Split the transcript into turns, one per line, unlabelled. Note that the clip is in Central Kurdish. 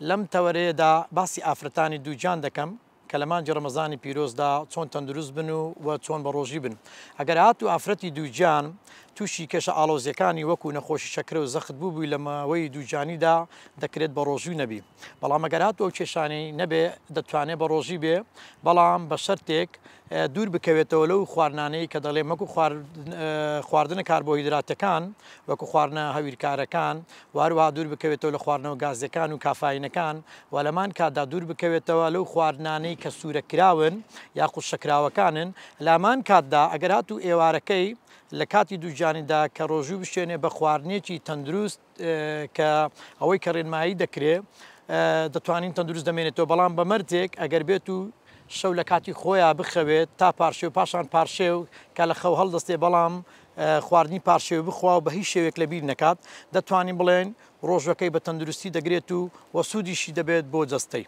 لەم تەوەرەیەدا باسی ئافرەتانی دووگیان دەکەم کە لە مانگی ڕەمەزانی پیرۆزدا چۆن تەندروست بن و و چۆن بەڕۆژی بن. ئەگەر هاتوو ئافرەتی دووگیان تووشی کێشە ئاڵۆزیەکانی وەکو نەخۆشی شەکرە و زەخت بووبووی لە ماوەی دووگیانیدا دەکرێت بەڕۆژوو نەبی. بەڵام ئەگەر هاتوو ئەو کێشانەی نەبێ دەتوانێ بەڕۆژی بێ بەڵام بە شەرتێک دوور بکەوێتەوە لەو خواردنانەی کە دەڵێم وەکو خواردنە کاربۆهیدراتەکان وەکو خواردنە هەویرکارەکان و هەروەها دوور بکەوێتەوە لە خواردنەوە گازیەکان و کافاینەکان و لەمان کاتدا دوور بکەوێتەوە لەو خواردنانەی کە سوورەکراون یاخود شەکراوەکانن لامان کاتدا ئەگەر هاتوو ئێوارەکەی لە کاتی دووگیانیدا کە ڕۆژوو بشێنێ بە خواردنێکی تەندروست کە ئەوەی کە ڕێنمایی دەکرێ دەتوانین تەندروست دەمێنێتەوە بەڵام بە مەرجێک ئەگەر بێت و شەو لە کاتی خۆیان بخەوێت تا پارشێو پاشان پارشێو کە لە خەو هەڵدەستێ بەڵام خواردنی پارشێو بخوا و بە هیچ شێوێک لە بیر نەکات دەتوانین بڵێن ڕۆژەکەی بە تەندروستی دەگرێت و وە سوودیشی دەبێت بۆ جەستەی.